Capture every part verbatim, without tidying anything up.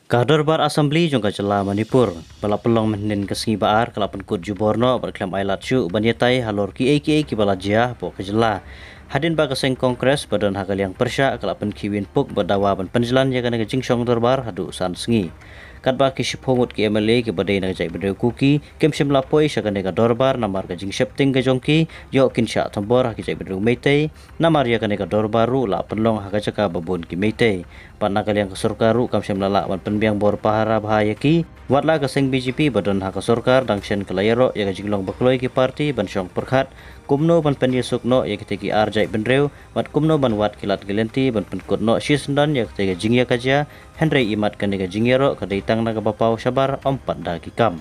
Ka Dorbar Assembly jong ka jylla Manipur ba la pynlong mynhynnin ka sngi ba ar ka la pynkut jubor noh bad khlem ai lad shuh ban ïatai halor kiei kiei kiba la jia hapoh ka jylla. Hadien ba ka seng Congress ba don ha ka liang pyrshah ka la pynkhih win puk bad dawa ban pynjlan ïa kane ka jingshong dorbar haduh san sngi. Katba ki shiphew ngut ki M L A kiba dei na ka jaitbynriew Kuki kim shym la poi sha kane ka dorbar namar ka jingsheptieng ka jong ki ïoh kin shah thombor ha ki jaitbynriew Meitei, namar ïa kane ka dorbar ruh la pynlong ha ka jaka ba bun ki Meitei. Bad na ka liang ka sorkar ruh kam shym la lah ban pynbiang bor pahara bha ïa ki. Watla ka seng B J P ba don ha ka sorkar dang shen ka la ïaroh ïa ka jinglong ba kloi ki party ban shong pyrkhat kumno ban pynïasuk noh ïa kitei ki ar jaitbynriew bad kumno ban wad ki lad ki lynti ban pynkut noh shisyndon ïa kitei ka jingïakajia, hynrei imat kane ka jingïaroh ka dei tang na kaba paw shabar ym pat da ki kam.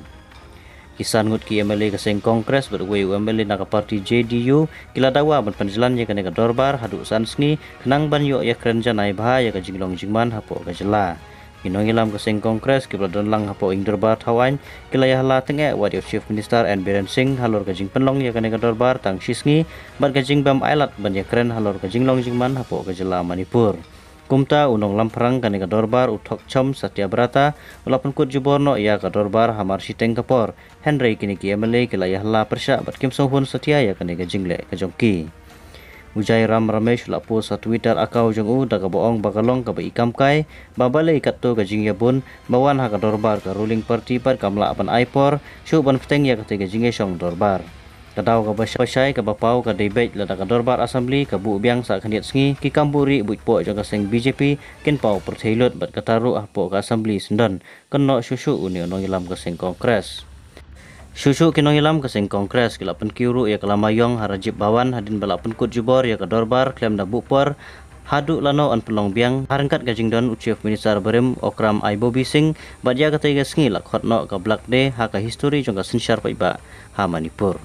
Ki san ngut ki M L A ka seng Congress bad uwei u M L A na ka party J D U ki la dawa ban pynjlan ïa kane ka dorbar haduh san sngi khnang ban ïoh ïakren janai bha ïa ka jinglong jingman hapoh ka jylla. Ki nongïalam ka seng Congress kiba la don lang hapoh ïing dorbar thaw aiñ ki la ïahala tyngeh wat ïa u Chief Minister N Biren Singh halor ka jingpynlong ïa kane ka dorbar tang shi sngi bad ka jingbym ailad ban ïakren halor ka jinglong jingman hapoh ka jylla Manipur. Kumta u nongïalam pyrshah kane ka dorbar u Thokchom Satyabrata u la pynkut jubor noh ïa ka dorbar hamar shiteng ka por, hynrei kine ki M L A ki la ïahala pyrshah bad kim sngewhun satia ïa kane ka jingleh ka jong ki. U Jairam Ramesh u la post ha Twitter account jong u da kaba ong ba ka long kaba i kam kai ba balei katto ka jingïabun ba wan ha ka dorbar ka ruling party pat kam lah ban ai por shuh ban bteng ïa katei ka jingïashong dorbar. Ka daw kaba shai, shai kaba paw ka dei beit lada ka dorbar assembly ka buh biang sa khyndiat sngi, ki kam buhrieh buit poh jong ka seng B J P kin paw pyrthei lut bad kata ruh hapoh ka assembly syndon kynnoh shuh shuh une u nongïalam ka seng Congress. Shuh shuh ki nongïalam ka seng Congress ki la pynkiew ruh ïa ka lama ïong ha Rajiv Bhavan hadien ba la pynkut jubor ïa ka dorbar khlem da buh por haduh lano yn pynlong biang ha ryngkat ka jingdon u Chief Minister barim Okram Ibobi Singh bad ïa katei ka sngi la khot noh ka Black Day ha ka history jong ka synshar paidbah ha Manipur.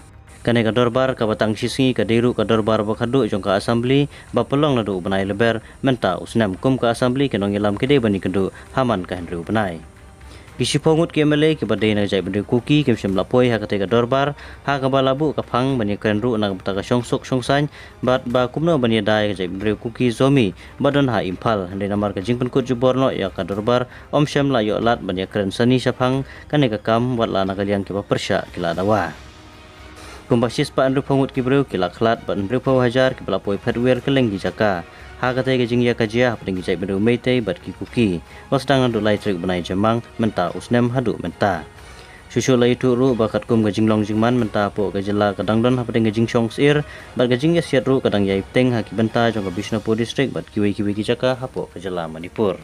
Kane ka dorbar kaba tang shi sngi ka dei ruh ka dorbar ba khadduh jong ka assembly ba pynlong naduh u bnai Lber mynta u snem, kum ka assembly ki nongïalam ki dei ban ïakynduh ha man ka hynriew bnai. Ki shiphew ngut ki M L A kiba dei na ka jaitbynriew Kuki kim shym la poi ha katei ka dorbar ha kaba la buh ka phang ban ïakren ruh na ka bynta ka shongsuk shongsaiñ bad ba kumno ban ïada ïa ka jaitbynriew Kuki Zomi ba don ha Imphal, hynrei namar ka jingpynkut jubor noh ïa ka dorbar ym shym la ïoh lad ban ïakren sani shaphang kane ka kam, watla na ka liang kiba pyrshah ki la dawa. Kumba shispah hynriewphew ngut ki briew ki la khlad bad hynriewphew hajar kiba la poi phet wir kylleng ki jaka ha katei ka jingïakajia hapdeng ki jaitbynriew Meitei bad ki Kuki, ba sdang naduh lai tarik bnai Jymmang mynta u snem haduh mynta. Shuh shuh la ïathuh ruh ba katkum ka jinglong jingman mynta hapoh ka jylla ka dang don hapdeng ka jingshong syier bad ka jingïasiat ruh ka dang ïai bteng ha ki bynta jong ka Bishnupur District bad kiwei kiwei ki jaka hapoh ka jylla Manipur.